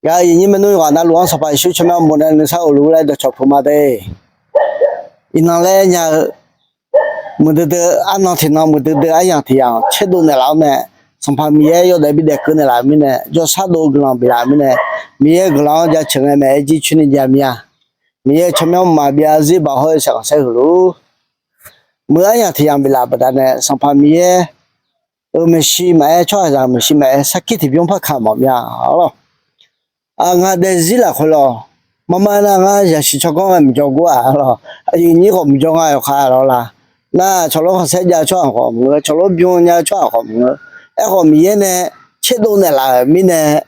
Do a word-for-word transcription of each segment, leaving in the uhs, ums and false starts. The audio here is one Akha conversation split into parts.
Gaq-euq aqyuif aqnyir maernmr yawqghaq navluf-anr Sanqpaq Yeqsur tsawrmyanr bof nae nuisar uqluf laer dawqcawq puq ma de. Iqnan laer nya-eu muiqdui dui arnan tiqnan muiqdui dui aryamq tiqyamq tserdov naeqlaf-awr nae, Sanqpaq Miqyaer yawdaef bidaef keuv naeqlaf-euq mirnae, jawrshar dov-eu guiqlanq biflaf-euq mirnae, Miqyaer-euq guiqlanq-anr jaceuq ngae maeq-aer jircoer ni jav mir-a. Miqyaer-euq tsawrmyanr mqmaq byav zarzir baq hawr-eu shaqkhanqsaer heulof-ur, muiq aryamq tiqyamq biflaf baqdanae Sanqpaq Miqyaer-euq maeqshi maqaer, tsawrhaqzaq-euq maeqshi maqaer, sarkir tiqbymr par kamq mawf mir-a lawr. Ngaq daefzir lafkhoer lawr, marmar nar ngar yasiq tsawrganr ghae maqjawr gor-aq lawr, aqyuif aqnyir khawf maqjawr nga yawkhav lawr la. Nar tsawrlof khanqsaer jav-eu tsawrhaq khawf maqngeur, tsawrlof bym nya-eu tsawrhaq khawf maqngeur. Aerkhawf Miqyaer nae tserdov naeqlaf-euq mirnae,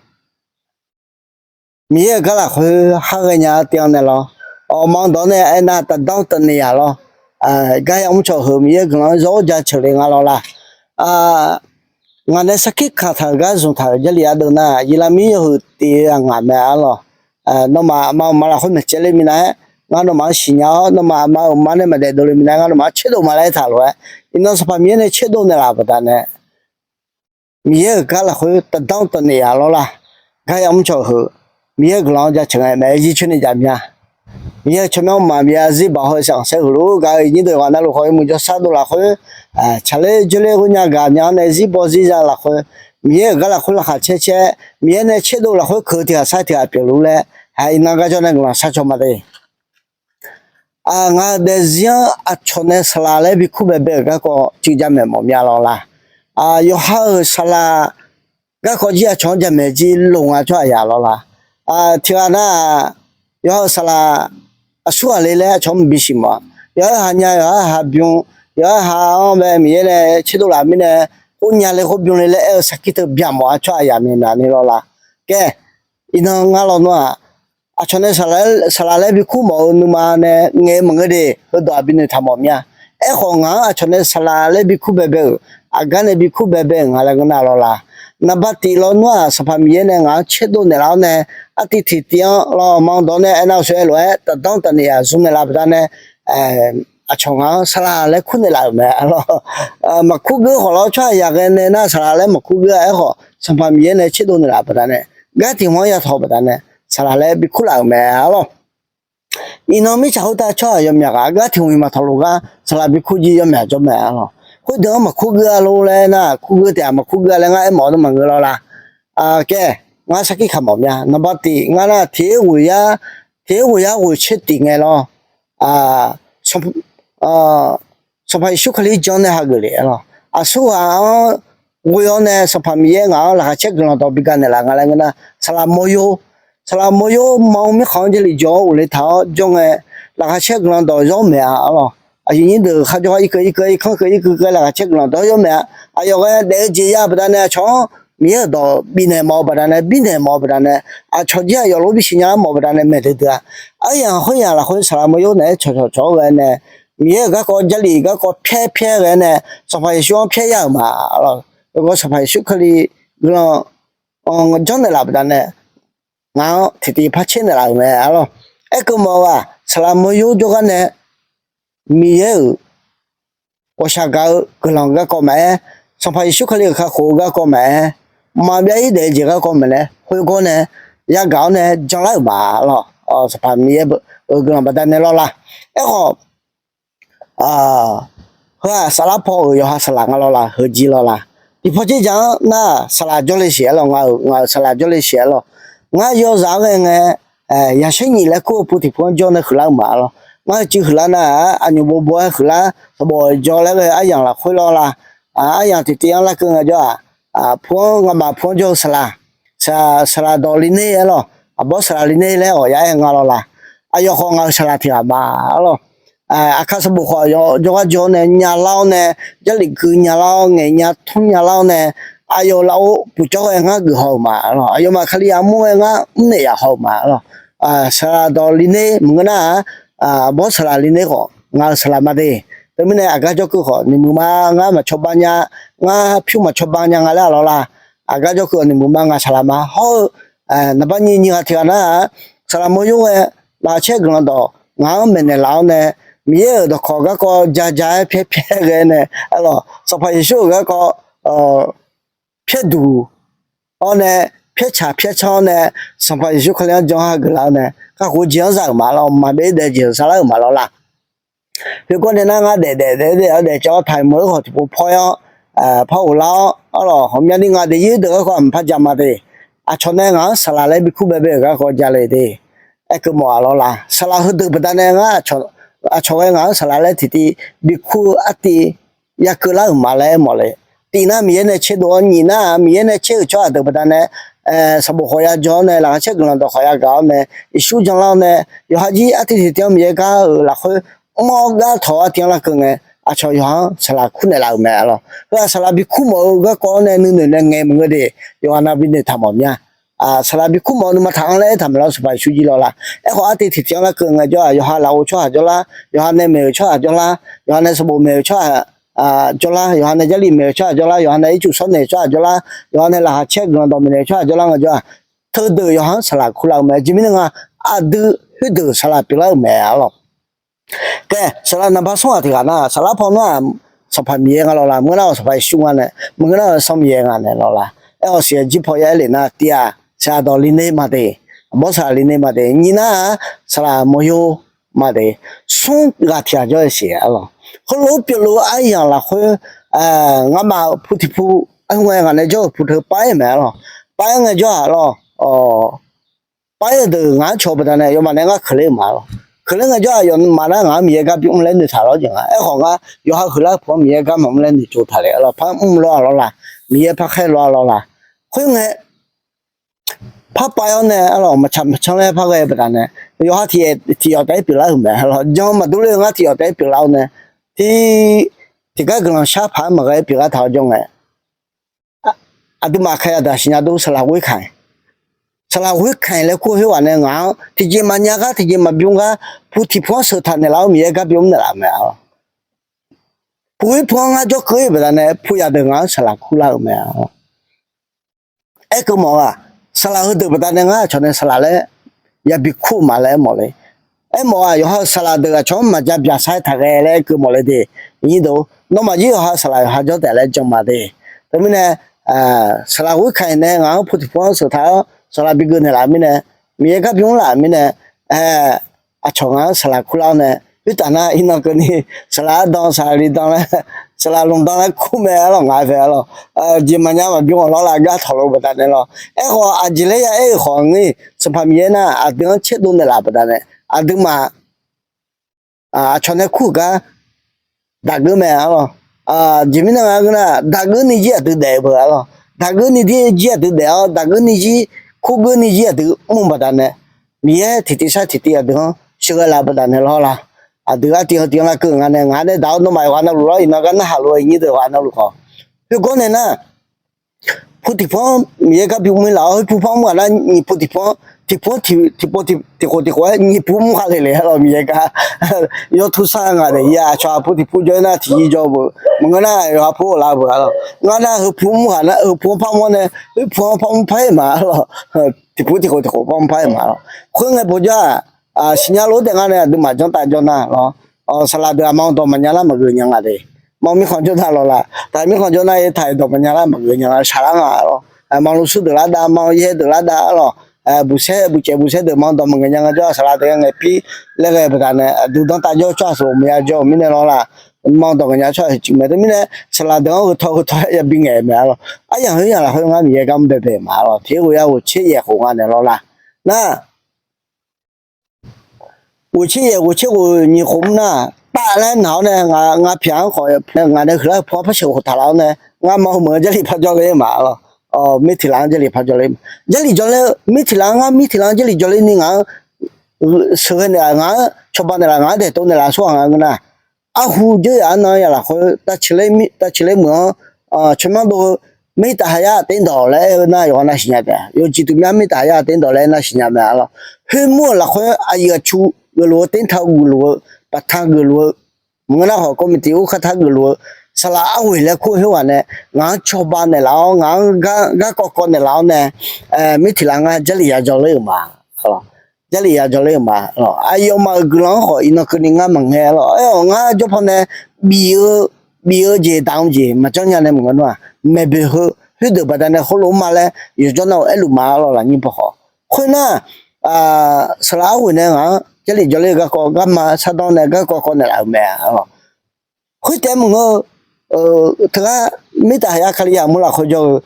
Miqyaer-euq gar lafkhoer khar ghaenya-eu tiv-anr nae lawr, awqma dawq-anr nae aernar taqdanr taqnaeq yaq lawr. Gar yamr cawq heu Miqyaer-euq guiqlanq-anr zawr jaceuq le nga lawr la. Ngaq nae sarkir kaq taq-euq gar zmq taq-euq Jarlif ardeuv nar, Yeqlaqmir yawhuiq tif-eu aqngaq mae-a lawr. Nawmaf aqma uqma lafkhoer maeqtsaev le minav-aer, ngar nawmaf-anr siqnya-awr, nawmaf aqma uqma nae maqdaef dovle minav-aer, ngar nawmaf-anr tserdov ma laer aertaq lof-aer, iqnan Sanqpaq Miqyaer nae tserdov naeqlaf baqdanae, Miqyaer-euq gar lafkhoer taqdanr taqnaeq yaq lawr la. Gar yamr cawq heu Miqyaer-euq guiqlanq-anr jaceuq ngae maeq-aer jircoer ni jav mir-a. Miqyaer-euq tsawrmyanr mqmaq byav zarzir baq hawr-eu shaqkhanqsaer heulof-ur, gaq-euq aqyuif aqnyir deuq ghaq navluf khawf-eu muiq jawrshar dov lafkhoer, tsaqler dzoerler ghoer nya gaq nya-awr nae zarzir baw zarzir za lafkhoer, Miqyaer-euq gar lafkhoer laqkhaq caer caer, Miqyaer nae tserdov lafkhoer keuq-eu tiq ghaq sar tiq ghaq pyeufluf laer, iqnan garjawr nae guiqlanq sharcaw ma de. Ngaq-euq daefzir-anr aqcawq nae saqlaq laer bikur baebae-euq garkawv cuiv jamaeq mawf mir-a lawr la. Yawqha-euq saqlaq garkawv jir aqcawq-anr jamaeq jir loq nga tsawrhaq yaq lawr la. Tiq ghaq nar-aq, yawqha-euq saqlaq aqsurghaq le laer aqcawq-anr maqbi siq mawf-a. Yawqha-aer ha nya, yawqha-aer ha bym, yawqha-aer ha-anr bae Miqyaer nae tserdov laf mirnae, khoer nya le khoer bym le laer aer-eu sarkir teu byaq mawf-a tsawrhaq yaq myaqmyaq ni lawr la. Kaer, iqnan ngar lawnmr-aq, aqcawq nae saqlaq laer bikur mawf-eu nuima nae ngaeq-eu maqngeur de, heudawq-aq binoeq taq mawf mir-a. Aerkhawf ngaq-anr aqcawq nae saqlaq laer bikur baebae-euq, aqgar nae bikur baebae-euq nga laer ngeur nar lawr la. Naqba tif lawnmr-aq, Sanqpaq Miqyaer nae ngaq-anr tserdov naeqlaf-awr nae, artiv tiqtiv-anr lawr ma dawq-anr nae aernar-eu shawr-aer lof-aer taqdanr taqnaeq yaq zmq naeqlaf baqdanae, aqcawq ngaq-anr saqlaq laer kur naeqlaf-euq mae-a lawr. Maqkur geur khawf lawr, tsawrhaq yaq ghae nae nar saqlaq laer maqkur geur-a. Aerkhawf Sanqpaq Miqyaer nae tserdov naeqlaf baqdanae, gar tiq hmq-anr yatawq baqdanae saqlaq laer bikur laf-euq mae-a lawr. Iqnan mirtsaq khoertav tsawrhaq yawmyaq ghaq gar tiq hmq-iq maqtawq luf gar saqlaq bikur jir yawmyaq jawr mae-a lawr. Khoerdeuq-anr maqkur geur-a lor laer nar, kur geur taef-aq maqkur geur-a laer ngar aermawf-awr nar maqngeur lawr la. Kaer, ngar sarkir kaq mawf mir-a. Naqba tif ngar nar tiq-aer ghoeq yar, tiq-aer ghoeq yar ghoeq caer tif ngae lawr. Sanqpaq Yeqsur Kali jan nae hageuf le-a lawr. Aqsurghaq-anr ghoe-awr nae Sanqpaq Miqyaer ngaq-anr laqkhaq caer guiqlanq dawq bi gaq naeqlaf nga laer ngeur nar, saqlaq mawryor, saqlaq mawryor ma-eu mirkhanq-anr Jarlif jawr-awr ghofle taq-awr jawr ngae, laqkhaq caer guiqlanq dawq yawr maeq-a lawr. Aqyuif nyir deuq kharjawr-a irkeuv irkeuv irkanr keuv irkeuv keuv laqkhaq caer guiqlanq dawq yawr maeq-a. Aqyawf ghae daef-eu jeq ya baqdanae aqcawq-anr Miqyaer-euq dawq bifnaeq mawf-eu baqdanae, birnaeq mawf-eu baqdanae, aqcawq jir aqyawf lof bisiq nya-ar mawf-eu baqdanae maeq duidui-a. Aryamq khoeryamq lafkhoer saqlaq mawryor naeq-aer cawq cawq cawq-awr ghae nae, Miqyaer-euq garkawv Jarlif garkawv pyaer pyaer ghae nae, Sanqpaq Yeqsur-anr pyaer ya-euq ma lawr. Yawgawr Sanqpaq Yeqsur Kali guiqlanq janrnaeq laf baqdanae ngaq-anr tiqtiv par caer naeqlaf-euq mae-a lawr. Aerkeuv mawf-eu-aq, saqlaq mawryor jawrgar nae Miqyaer-euq ghawqshaq gaq-eu guiqlanq garkawv maqaer, Sanqpaq Yeqsur Kali-euq kakhof-eu garkawv maqaer, mqmaq byav-ir daef-eu jeq garkawv maqaer, khoergawr nae yagaq-awr nae janlar-euq ma lawr. Sanqpaq Miqyaer-euq guiqlanq baqdanae lawr la. Aerkhawf, heu-aq saflar paw-euq yawqha saqlaq nga lawr la, heujir lawr la. Tiqpaw dzerdzaq-anr nar-aq saqlaq jawrle siq-aer lawr, ngaq-euq saqlaq jawrle siq-aer lawr. Ngar yawzaq-anr ghae ngae, yaqsaer nyif laer kur-eu pu tiqpu-anr jawr nae huiqlar-eu ma lawr. Ngar heucuiv huiqlar nar-aq, aqnymq bov bov-aer huiqlar, sanqbof jawr laer ghae aryamq lafkhoer lawr la. Aryamq tiqtiv-anr larkeuv ngae jawr-aq, pu-anr ngamaf pu-anr jawr-eu saqlaq, saqlaq dawq Liner-aer lawr, aqbawr saqlaq Liner laer awq ya-aer nga lawr la. Aqyawf khawf ngaq-euq saqlaq tiq ghaq ma-a lawr. Aqkaq sanqbof khawf jawrgar jawr nae nyalar-awr nae, Jarlif gui nyalar-awr ngaeq nya tmr nyalar-awr nae, aqyawf lafov puqcawr ghae ngar geuf haw-euq ma lawr. Aqyawfmaf Kali armur ghae ngar mrnaeq yaf haw-euq ma lawr. Saqlaq dawq Liner maqngeur nar-aq, aqbawr saqlaq Liner khawf ngaq-euq saqlaq ma de. Teumirnae aqgar jawrkeuv khawf noeqmuiq ma. Ngar maqcawba nya, ngar pyur maqcawba nya nga laer-a lawr la. Aqgar jawrkeuv khawf noeqmuiq ma, ngaq saqlaq ma. Hawr-eu naqba nyiq nyiq ghaq tiq ghaq nar-aq, saqlaq mawryor ghae laqkhaq caer guiqlanq dawq ngaq-anr maeqnaeq laf-awr nae, Miqyaer-euq dawqkawq garkawv ja ja-aer pyaer pyaer ghae nae, a lawr, Sanqpaq Yeqsur-euq garkawv pyaer duq-awr nae, pyaertsaq pyaertsanr-awr nae, Sanqpaq Yeqsur Kali-anr jan hageuf lar-awr nae kakhof-eu jeq-anr za-euq ma lawr, maqbyav-ir daef jeq-euq sar lar-euq ma lawr la. Khoergar nae nar, ngar daef daef daef-aer daef-awr daef caw-awr taqmeuq-eu khawf tiqpov paw-aer-awr, par ghoflar-awr, arlawq, ghawqmyani ngaq daefzir deuq garkawv aqmq par ja ma de. Aqcawq nae ngaq-anr saqlaq laer bi kur baebae-euq garkawv ja le de. Aerkeuv mawf-aq lawr la, saqlaq heudeuq baqdanae ngar aqcawq ghae ngaq-anr saqlaq laer tiqtiv bi kur-eu artiv ya keuvlar-euq ma laer aermawf le. Tif nar Miqyaer nae tserdov-awr, nyiq nar-aq Miqyaer nae tser-euq tsawrhaq deuq baqdanae, sanqbof khawf ya jan-awr nae, laqkhaq caer guiqlanq dawq khawf ya gaq-awr nae, Yeqsur janlar-awr nae, yawqha jir artiv tiqtiv-anr Miqyaer gar-euq lafkhoer mr-awr gar tawq-awr artiv-anr larkeuv ngae, aqcawq yawqha-anr saqlaq kur naeqlaf-euq mae lawr. Heu-aq saqlaq bi kur mawf-eu garkawv-anr nae nuinoeq nae ngaeq maqngeur de, yawqghaq nav bi noeqtaq mawf mya. Saqlaq bi kur mawf-eu nuima taq-anr laer aertaq maeq lawr, Sanqpaq Yeqsur jir lawr la. Aerkhawf artiv tiqtiv-anr larkeuv ngaejawr-aq, yawqha lafov tsawrhaq jawrlar, yawqha nae maeq-euq tsawrhaq jawrlar, yawqha nae sanqbof maeq-euq tsawrhaq jawrlar, yawqha nae jarlif maeq-euq tsawrhaq jawrlar, yawqha nae ircuf shawrnaeq-euq tsawrhaq jawrlar, yawqha nae laqkhaq caer guiqlanq dawqmaeq naeq-euq tsawrhaq jawrlar ngaejawr-aq, teudeuq yawqha-anr saqlaq kurlar-eu mae. Aqjeq mirnae nga, aqdui khoerdeuq saqlaq pyeuflar-euq mae arlawq. Khaer, saqlaq naqba smr ghaq tiq ghaq nar, saqlaq paw nar-aq, Sanqpaq Miqyaer nga lawr la, maqngeur nar-aq Sanqpaq Yeqsur nga nae, maqngeur nar-aq Sanr Miqyaer nga nae lawr la. Aerkhawf siq-aer jir paw ya aer lef nar, tif-aq saqlaq dawq li ne ma de, aqbawr saqlaq li ne ma de, nyiq nar-aq saqlaq mawryo ma de, smr ghaq tiq ghaq jawr-eu siq arlawq. Heulof-aer pyeufluf-eu aryamq lafkhoer, ngamaf pu tiq pu, aer ngae ngaq nae jawr-euq pu teu pav-aer mae arlawq. Pav-aer ngaejawr-aq arlawq, pav-aer-eu deuq ngaq-anr cawq-eu baqdanae yawmaf nae ngar keuvler-euq ma lawr. Keuvler ngaejawr-aq yawmaf nar ngaq-anr Miqyaer gar bymr laer noeqtaq lawr jeq nga. Aerkhawf ngar yawqha huiqlar-eu pu-anr Miqyaer gar maqmr laer noeqtsov taq le arlawq, par mr lawr-a lawr la, Miqyaer par khaer lawr-a lawr la. Khoerngae, par pav-awr nae arlawq, maqtsaq maqcanr laer par ghae-eu baqdanae, yawqha tiq tiq yawf taef-aer pyeuflar-euq mae arlawq. Jan maqdur ler-eu ngar tiq yawf taef-aer pyeuflar-awr nae, tir tiqgar guiqlanq shar paq-aer maqghae-aer pyeuflar taq-awr jawr ngae, aqduimaf kaqya daq siqnya dur saqlaq ghoer kaq-iq, saqlaq ghoer kaq-iq laer kur-eu khoerghaq nae ngaq-anr tiqjeq maqnya gar tiqjeq maqbymr gar pu tiq pu-anr sheuq taq naeqlaf-awr Miqyaer gar bymr naeqlaf-euq mae arlawq. Pu ghoer pu-anr ngar jawr keuv-ir-eu baqdanae pu yaf deuq ngaq-anr saqlaq kurlar-euq mae arlawq. Aerkeuv mawf-aq, saqlaq heudeuq baqdanae ngar aqcawq nae saqlaq laer yabi kur-eu ma laer aermawf le. Aermawf-aq yawqha-euq saqlaq deuq aqcawq-anr maqja byaqsar-aer taq ghae laer aerkeuv mawf le de. Iqnyir deuq-or, nawmaf jir yawqha-euq saqlaq yawqha jawr taef laer jan ma de. Teumirnae, saqlaq ghoer kaq-iq nae ngaq-anr pu tiq pu-anr sheuq taq-awr saqlaq bi geuv naeqlaf-euq mirnae, Miqyaer gar bymr laf-euq mirnae, aqcawq ngaq-anr saqlaq kurlar-awr nae, khoertaf nar iqnan keuvni saqlaq ardan saqlaq li dan laer, saqlaq lmqdan laer kur mae arlawq, ngaq-aer bae arlawq. Jeq maqnya maqbymr-awq lawr la, gar tawq lo baqdanae lawr. Aerkhawf aqjeq laer ya aer-euq khawf ngir, Sanqpaq Miqyaer nar aqdui-anr caerdov naeqlaf baqdanae, aqduimaf aqcawq nae kur-euq gar daqgeur mae arlawq. Jeq mirnae nga ngeur nar, daqgeur ni jir aqdui daef-eu beu arlawq. Daqgeur ni jir aqdui daef-awr, daqgeur ni jir, kurgeur ni jir aqdui mr-eu baqdanae, Miqyaer tiqtiv sar tiqtiv aqdui-anr sheuqghae laf-eu baqdanae lawr la. Aqdui artiv heu tiq-anr larkeuv nga nae ngaq-anr nae daq-awr nawmaf yawqghaq navluf lawr, iqnan gar narhaq lof-eu iqnyir deuq yawqghaq navluf khawf, khoergawr nae nar, pu tiq pu-anr Miqyaer gar bymr laf-awr, khoer pu par mr ghaq nar nyiq pu tiq pu-anr, tiq pu-anr tiqpov tiqkhof tiqkhof-aer nyiq pu mr kha le le arlawq, Miqyaer gar. Yawtur sar ngaq daef-ir-a, aqcawq-aq pu tiq pu jawr-ir nar tiqyir jawr-eu beu, maqngeur nar yawqha pu ghoflar-eu beu arlawq. Ngar nar heu pu mr ghaq nar heu pu-anr par mr-awr nae, khoer pu-anr par mr par-aer ma arlawq. Tiq pu tiqkhof tiqkhof par mr par-aer ma arlawq. Khoerngae bawjawr-aq, siqnya lof-aer taef nga nae aqduimaf janr tav jawr nar lawr. Saqlaq deuq aqma dawq maqnya lar maqgeuf nya nga de. Ma mirkhanq jawr nar lawr la. Taq mirkhanq jawr nar-aer taq-euq dawq maqnya lar maqgeuf nya nga shaqlar nga lawr. Maqlov sur deuq lar dav, maqyaer deuq lar dav arlawq. Buqsaer buqcaev buqsaer deuq ma dawq maqgeuf nya nga jawr-aq, saqlaq deuq ngaeq pir laer ghae baqdanae aqdui danr tav jawr tsawrhaq sanqbof maqya jawr-euq mirnae lawr la. Ma dawq ngaeq nya tsawrhaq heucif mae teumirnae, saqlaq deuq-anr gheu taw gheu taw-aer yabi ngaeq-eu mae arlawq. Aryamq khoer yamq lafkhoer ngar Miqyaer gar mr baebae ma arlawq. Tiq ghof ya ghof tser yaef khof nga naeq lawr la. Nar ghof tser yaef ghof tser ghof nyiq khof mr nar, tav laer naq-awr nae, ngar pyaq-anr khawf ngaq nae huiqlar-eu pu-anr par sheuq khof taq laf-awr nae, ngar ma heu meuq-anr Jarlif par jawrler ma arlawq. Mir tiq laf-anr Jarlif par jawrler ma. Jarlif jawrler-eu mir tiq laf-anr, ngar mir tiq laf-anr Jarlif jawrler ni ngaq-anr sheuqghae naeqlaf ngaq-anr cawba naeqlaf ngaq-anr daeqtov naeqlaf tsawrhaq nga ngeur nar, arhu dzeur yaf-anr nan yaf lafkhoer tavciq ler meuq-anr tsawrmyanr dov-eu mirtaf hayar aqter dawq laer aer-eu nar yawqghaq nav siqnya taef-a. Yawqjeq tuq myanr mirtaf hayar aqter dawq laer aer nar siqnya mae arlawq. Khoermur-euq lafkhoer aqyuif aqtsu geufluf-eu, tertar geufluf-eu, baqta geufluf-eu, maqngeur nar khawf committee urkhartar geufluf-eu, saqlaq arghoeq laer kur-eu khoerghaq nae ngaq-anr cawba naeqlaf-awr, ngaq-anr garkawv kawv naeqlaf-awr nae, mir tiq laf ngar Jarlif ya jawrler-euq ma. Jarlif ya jawrler-euq ma. Aqyawfmaf-euq guiqlanq-anr khawf iqnan keuvni ngar maqngae arlawq. Aer-awq ngar jawr pawnae bif-eu, bif-eu jeq daq-eu jeq maqjanr nya nae maqngeur nar-aq, maeqboeq heu khoerdeuq baqdanae heulof-aer ma laer yawqjawr nar-euq aerluf ma arlawr lafnyir paw khawf. Khoernar, saqlaq arghoeq nae ngaq-anr Jarlif jawrler-eu garkawv garma shardanr nae garkawv kawv naeqlaf-euq mae arlawr. Khoertaef maqngeur-eu, teughaq mirtaf haqya Kalizaq mur lafkhoer jawr-eu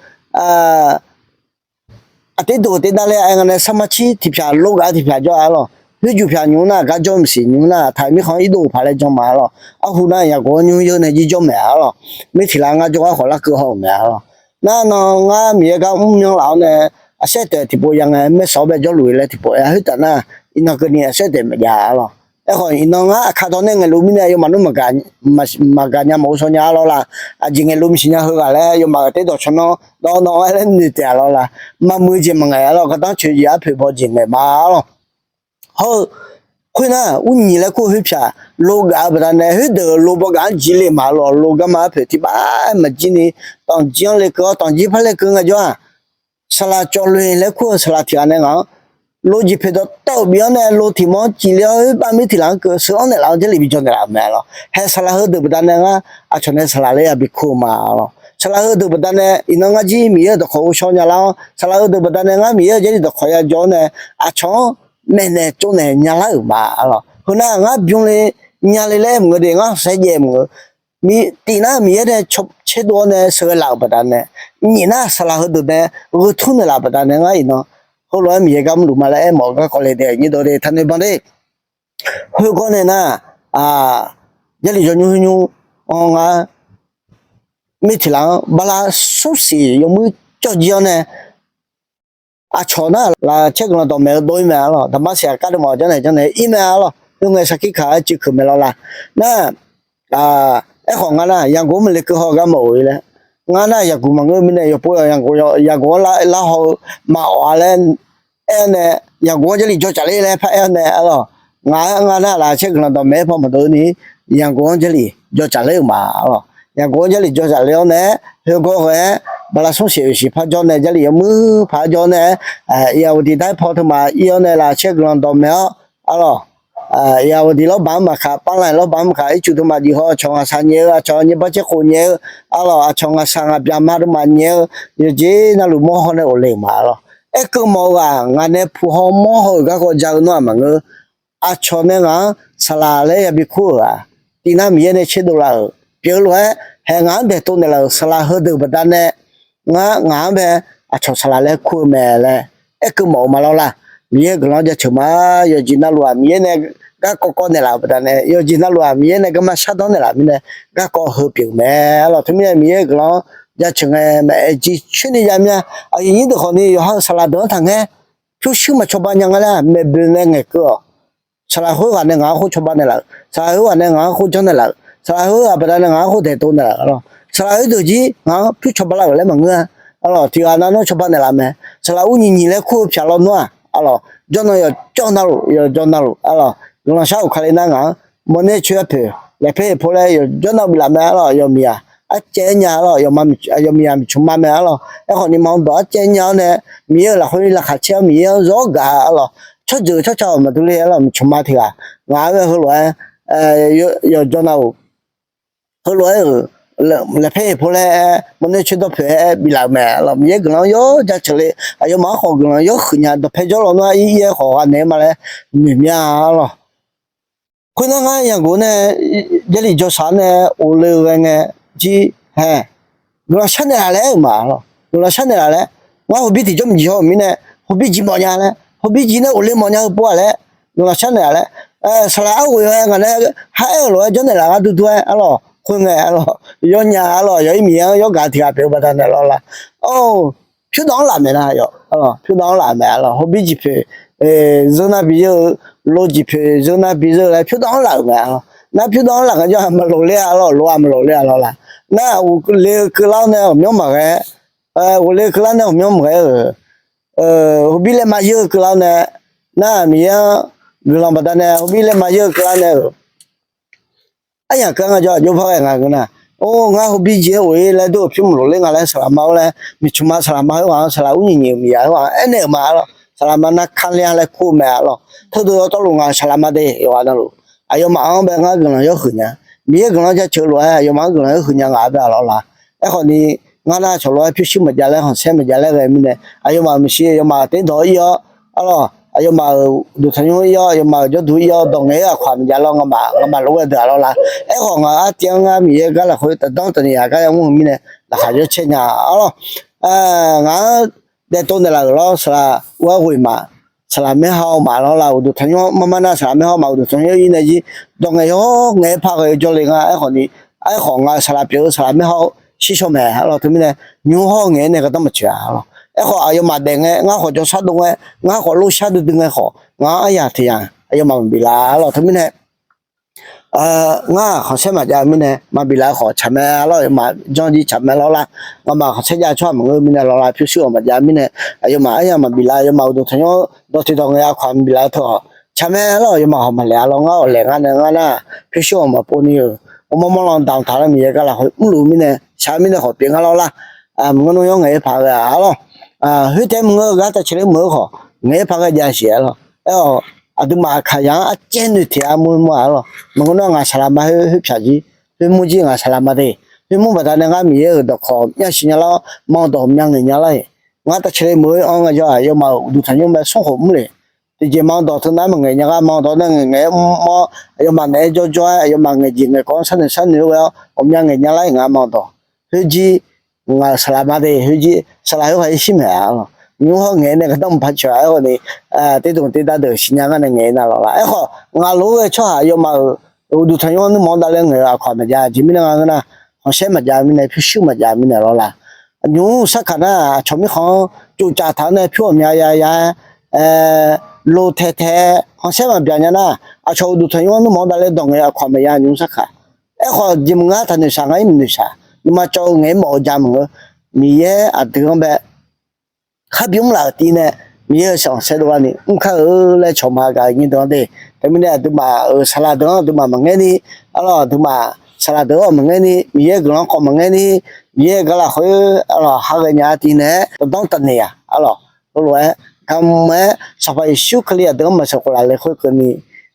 aqter duq aqter dav ler-a aer nga nae sarmar cir tiqpyaq lor gaf-eu tiqpyaq jawr-a arlawr. Khoerjuq pyaq nymr nar gar jawr maqsiq nymr nar taq mirkhanq-anr irdov paq laer jan ma arlawr. Arhu nar yaqguq-anr nymr yeur nae jir jawr mae arlawr. Mirtiq lar ngar jawrgar khawf larkeuv haw-euq mae arlawr. Nar nan ngar Miqyaer gar mrmyanr laf-awr nae aqsaer taef tiqpov ya ngae maersawq-awr bae jawrluf-eu laer tiqpov ya khoertaf nar, iqnan keuvni aqsaer taef maqjav arlawr. Aerkhawf iqnan ngar aqkar dawq nae ngaeqluf mirnae aqyawfmaf nmr maqgaq nya maqghovshaw nya arlawr la. Aqjeq ngaeqluf maqsiq nya heughaq laer aqyawfmaf ghaqter dawqcawq nanr dawr nan-aer laer noeqtaef-a lawr la. Maqmuiq-eu jeq maqngaeq arlawr gardanr coeq jeq arpoeq baw jeq ngaeq ma arlawr. Hawr-eu khoernar urnyiq laer kur-eu khoerpyaq lov gaf-eu baqdanae khoerdeuq lov bawgaf-anr jir le ma arlawr. Lov garma arpoeq tiqpav-aer maqjir ni tanqjir-anr le keuv-awr tanqjir par le keuv ngaejawr-aq, saqlaq cawqloeq laer kur-eu saqlaq tiq ghaq nae ngaq-anr lov jeq poeq dawqtawv-euq bif-anr nae lov tiq mawr-anr cifle-awr khoerpav mirtiq laf-anr keuv sheuq-anr naeqlaf-awr Jarlif bijawr naeqlaf-euq mae arlawr. Haeq saqlaq heudeuq baqdanae ngar aqcawq nae saqlaq laer yabi kur-eu ma arlawr. Saqlaq heudeuq baqdanae iqnan ngar jir Miqyaer-euq dawqkawq ghovshaw nya lar-awr saqlaq heudeuq baqdanae ngar Miqyaer-euq Jarlif dawqkawq ya jawr-awr nae aqcawq-anr maeqnaeq tsovnaeq nya lar-euq ma arlawr. Heunar ngar bymr le nya le laer maqngeur de ngar khanqsaer jaev maqngeur. Tif nar Miqyaer nae tserdov-awr nae sheuqghae laf-euq baqdanae, nyiq nar saqlaq heudeuq nae gheu tur naeqlaf baqdanae ngar iqnan heulof-aer Miqyaer gar mrluf ma laer aermawf-eu garkawv le de nyir dawq de taqnoeq ban de. Khoergar nae nar, Jarlif yawnymr khoernymr-anr ngar mirtiq laf-anr bala smrsiq yawmuir cawv jir-awr nae aqcawq nar lafcaer guiqlanq dawqmaeq-eu dov-ir mae arlawr. Daqmarsiq aqkar deuq maf janrnaeq janrnaeq-ir mae arlawr. Khoerngae sarkir kaq-aer civ keuq mae lawr la. Nar, aerkhawf ngar nar yaqguq-anr maqle keuv haw gar maqof-ir laer, ngar nar yaqguq maqngeur mirnae yawpov yaqguq-anr lar haw-eu maqawf-a laer aer-awr nae, yaqguq-anr Jarlif jawr tsaf ler laer paraer-awr nae arlawr. Ngaq-aer ngar nar lafcaer guiqlanq dawqmaeq-aer paw maqdov ni, yaqguq-anr Jarlif jawr tsaf ler-euq ma arlawr. Yaqguq-anr Jarlif jawr tsaf ler-awr nae, khoergar ghae-aer bala smrsiq oeqsiq par jawr nae Jarlif yawmuir paq-aer jawr-awr nae, iqawqdiq dar paw teumaf ir-awr nae lafcaer guiqlanq dawqmaeq-awr arlawr. Iqawqdiq lawrbaq-anr maqkaq, parlanq lawrbaq-anr maqkaq, ircuf teumaf jeq haw aqcawq ngaqshaq nyaef-eu, aqcawq nyaef bar caer khof nyaef-eu arlawr, aqcawq ngaqshaq ngaqbyaq ma teumaf nyaef-eu, yawqjeq navluf mawr haw nae ghofle-euq ma arlawr. Aerkeuv mawf-eu ghaq ngaq nae puq haw mawr haw-euq garkawv ja-eu nawr-aq maqngeur. Aqcawq nae ngaq-anr saqlaq laer yabi kur-euq-aq, tif nar Miqyaer nae tserdov laf-euq pyeuf-eu lof-aer haeq ngaq-anr daeqtov naeqlaf-euq saqlaq heudeuq baqdanae ngar ngaq-anr bae aqcawq saqlaq laer kur-eu mae laer aerkeuv mawf-eu ma lawr la. Miqyaer guiqlanq-anr jaceuq ma. Yawqjeq navluf-aq Miqyaer nae garkawv kawv naeqlaf-euq baqdanae, yawqjeq navluf-aq Miqyaer nae garma shardanr naeqlaf mirnae garkawv heu pyeuf-euq mae arlawr. Teumirnae Miqyaer guiqlanq-anr jaceuq ngae maeq-aer jircoer ni ya mir-a. Aqyuif nyir deuq khawfni yawqha-euq saqlaq deuq-anr taqngaer pyurshuir maqcawba nya nga laer maeqboeq nae ngaeqkeuv-awq. Saqlaq khoerghaq nae ngaq-anr khoer cawba naeqlaf-euq, saqlaq khoerghaq nae ngaq-anr khoer janr naeqlaf-euq, saqlaq khoerghaq baqdanae ngaq-anr khoer daeqtov naeqlaf-euq arlawr. Saqlaq khoerdeuq jir ngaq-anr pyur cawba lar-euq laer maqngeur-a arlawr. Tiq ghaq nav nawr cawba naeqlaf mae. Saqlaq ur nyiq nyiq laer kur-eu pyaq lawnmr-aq arlawr, jawrnan yawqjawr navluf yawqjawr navluf arlawr, guiqlanq shar-euq Kali nar ngaq-anr mawrner coer-aer poeq laeqper heqpov laer yawqjawr navluf biflaf mae arlawr. Yawqmiq-aq arcaev-aer nya arlawr, yawqmiq-aq miqcmq ma mae arlawr. Aerkhawf nuima-anr dawq arcaev-aer nya-awr nae Miqyaer-euq lafkhoer laqkhaq caer-awr Miqyaer-anr zawr gaq-a arlawr. Tsawrjeuq tsawrca-awq maqdur ler arlawr, miqcmq ma tiq ghaq ngaq-anr ghae heulof-aer yawqjawr navluf heulof-aer-euq laeqper heqpov laer-aer mawrner coer dawrpoeq-aer biflaf-euq mae arlawr. Miqyaer guiqlanq-anr yawr jaceuq le. Aqyawfmaf-anr khawf guiqlanq yawr huiq nya dawqpae jawrlawq nawr-a ir ir-aer khawf ghaq naeq-aer ma laer noeq mya arlawr. Khoernar ngar yaqguq nae Jarlif jawrshaq-anr nae ghofle-eu ghae ngae jir hae guiqlanq sharnaeq laf laer aer-euq ma arlawr. Guiqlanq sharnaeq laf laer ngar hawbir tiqjawr maqjir haw-euq mirnae hawbir jir mawf nya laer hawbir jir nae ghofle mawf nya-eu pov-a laer guiqlanq sharnaeq laf laer saqlaq arghof-aer ngaq nae ha aer-euq lof-aer jawrnaeq laf ngar durdur-aer arlawr. Khoerngae arlawr yawnya arlawr yawq-ir Miqyaer-anr yawr gaq tiq ghaq pyeuf-eu baqdanae lawr la. Or, pyurdawq-anr laf maeq nar yawq arlawr, pyurdawq-anr laf maeq arlawr, hawbir jeq poeq zeur nar bi zeur-eu, lo jeq poeq zeur nar bi zeur-eu laer pyurdawq-anr laf-euq mae arlawr. Nar pyurdawq-anr laf ngaejawr-aq maqloq ler-a arlawr, loq-aq maqloq ler-a lawr la. Nar ghofle-eu keuvlar-awr nae ghawqmyanr maqghae-aer, ghofle-eu keuvlar nae ghawqmyanr maqghae-eu hawbir laer ma yeur-eu keuvlar-awr nae, nar Miqyaer-anr guiqlanq baqdanae hawbir laer ma yeur-eu keuvlar nae-euq aryaq keuv-anr ngajawr aqjox par ghae nga ngeur nar, or ngar hawbir jeq-aer of-ir laer dur-euq pyur maqloq ler nga laer saqlaq ma-awr laer miqcmq ma saqlaq ma khoerghaq-anr saqlaq ur nyiq nyiq-euq miqyaq khoerghaq-anr aernaeq-euq ma arlawr. Saqlaq ma narkar ler-a laer kur-eu mae arlawr. Teudeuq-awr tawvluf ngaq-euq saqlaq ma de yawqghaq navluf aqyawfmaf-anr bae ngar guiqlanq yawr huiq nya. Miqyaer guiqlanq jaceuq-eu lof-aer aqyawfmaf-anr guiqlanq yawr huiq nya ngaq-a bae arlawr la. Aerkhawfni ngar nar cawq lof-aer pyurshuir maqjav laer khanqsaer maqjav laer ghae mirnae, aqyawfmaf-euq maeqshi aqyawfmaf-euq terdawq-anr ir-awr, arlawq, aqyawfmaf-euq uqduq tanqnymr ir-awr, aqyawfmaf-euq jawrduq ir-awr, dawq ngaeq-aer aqkawq-aq maqjav lar, ngamaf ngamaf lof-aer ghae deuq-aq lawrla. Aerkhawf ngaq-euq artiv-anr ngar Miqyaer gar lafkhoer taqdanr taqnyaef gar yamr-eu mirnae, laqkhaq yawr caer nya, arlawq. Ngaq-anr daeftov naeqlaf-euq lawr, saqlaq ur-aer ghoeq maf, saqlaq maerha-eu maf lawrla, uqduq tanqnymr-anr marmar nar saqlaq maerha-eu maf, uqduq tanqnymr ir nae jir, dawq ngaeq yawr ngaeq-aer par ghae-eu jawrle nga. Aerkhawf ni, aerkhawf ngaq-euq saqlaq pyeuf-eu saqlaq maerha-eu shir shaw mae, arlawq. Teumirnae, nymr hawr ngaeq-aer nae gardanr maqtsoeq-a, arlawq. Aerkhawf aqyawfmaf daef ngae, ngar khawf jawrshar dov ngae, ngar khawf lorshar duidui ngae khawf, ngaq-anr aryaq tiq yaq aqyawfmaf maqbif laf, arlawq. Teumirnae, ngar-aq khanqsaer maqjav-eu mirnae maqbif laf-eu khawf tsaq mae, arlawq. Aqyawfmaf janr jir tsaq mae lawrla. Ngamaf khanqsaer jav-eu tsawrhaq maqngeur-eu mirnae lawrla, pyurshuir-awq maqjav mirnae, aqyawfmaf aryaq maqbif laf, aqyawfmaf uqduq tanqnymr dawq tiq dawq ngaeq aqkawq-aq maqbif laf-eu teu-awq tsaq mae, arlawq. Aqyawfmaf hawq maqlaeq-a lawr, ngar awq laeq ngar nae ngar nar pyurshuir-awq maqpov ni-euq, uqmawr mawr lan damq taq lar Miqyaer gar lafkhoer mrluf-eu mirnae shaq-eu mirnae khawf pyeuf nga lawrla. Maqngeur nawr yawr ngaeq-aer paq ghae-a, arlawq. Khoertaef maqngeur-eu gar tavceqler meuq-eu khawf ngaeq-aer paq ghae jav siq, arlawq. Aerkhawf aqduimaf kaqyaq-anr arcaev noeqteq-a mur mawr-a, arlawq. Maqngeur nawr ngaq saqlaq ma khoer, khoer pyaq jir, khoer mur jir ngaq saqlaq ma de. Khoer mur baqdanae ngar Miqyaer-euq dawqkawq myav siq nya lar-awr, manq dawq myav ngaeq nya lar-iq. Ngar tavceqler meuq-eu anr nga jawr-aq, aqyawfmaf-euq uqduq tanqnymr mae smr khof mr le. Tiqjeq manq dawq teu nar maqngaeq nya gar, manq dawq nae ngaeq ngaeq-aer mr-awr, aqyawfmaf naeq-aer jawrjawr-aer, aqyawfmaf ngaeqjeq ngaeqkawv-anr sharnoeq sharnoeq-eu ghae-awr ghawqmya ngaeq nya lar-iq, ngaq manq dawq. Khoerjir ngaq saqlaq ma de, khoerjir saqlaq khoerghaq-ir shir maeq-a, arlawq. Nymr hawr ngaeq-aer nae gardanr maqpar cawq-a, aerkhawf ni, terdmq terdar deuq siqnya ngar nae ngaeq-aer nar lawrla. Aerkhawf ngaq lof-aer ghae tsawrhaq aqyawfmaf-euq uqduq tanqnymr-anr nuirmanq-anr davler ngaeq-eu aqkawq-aq maqjav jeq mirnae nga ngeur nar, khanqsaer maqjav mirnae, pyurshuir maqjav mirnae lawrla. Nymq-mr sarkaq nar aqcawq mirkhanq-anr tsoftsaf taq-anr nae pyur ghawqmya ya ya-aer lo tae tae-aer khanqsaer maqbyav nya nar, aqcawq uqduq tanqnymr-anr nuirmanq-anr davler dawq ngaeq-eu aqkawq-aq maqya nymq-mr sarkaq. Aerkhawf jeq maqnga taqnoeq shaq, ngar-ir maqnoeq shaq, nuima cawv-eu ngaeq-aer mawf-eu ja maqngeur. Miqyaer aqdui-anr bae khar bimr laf-euq tiv nae, Miqyaer-euq sanqsaer dov-a ni mr kar-eu laer cawq ma gaq-eu nyir deuq-anr de. Teumirnae aqduimaf-euq saqlaq deuq-anr aqduimaf maqngaer ni, arlawq, aqduimaf saqlaq deuq-anr maqngaer ni, Miqyaer-euq guiqlanq khawf maqngaer ni, Miqyaer-euq gar lafkhoer arlawq, ha ghaenya-a tiv nae-aer taqdanr taqnoeq-a, arlawq. Heulof-aer garma-aer Sanqpaq Yeqsur Kali aqdui-anr maqsheuq khof laf le khoerkeuvni,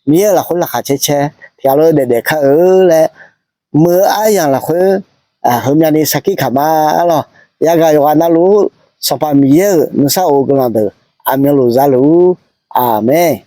Miqyaer-euq lafkhoer laqkhaq caer caer tiqghaq lof-aer daef daef kar-eu laer, muiq-eu aryamq lafkhoer heumya ni sarkir kaq ma, arlawq. Yagaq yawqghaq navluf-ur, Sanqpaq Miqyaer-euq nuisar of-eu guiqlanq deuq aqmyanluf za luf-ur. Aqmeq.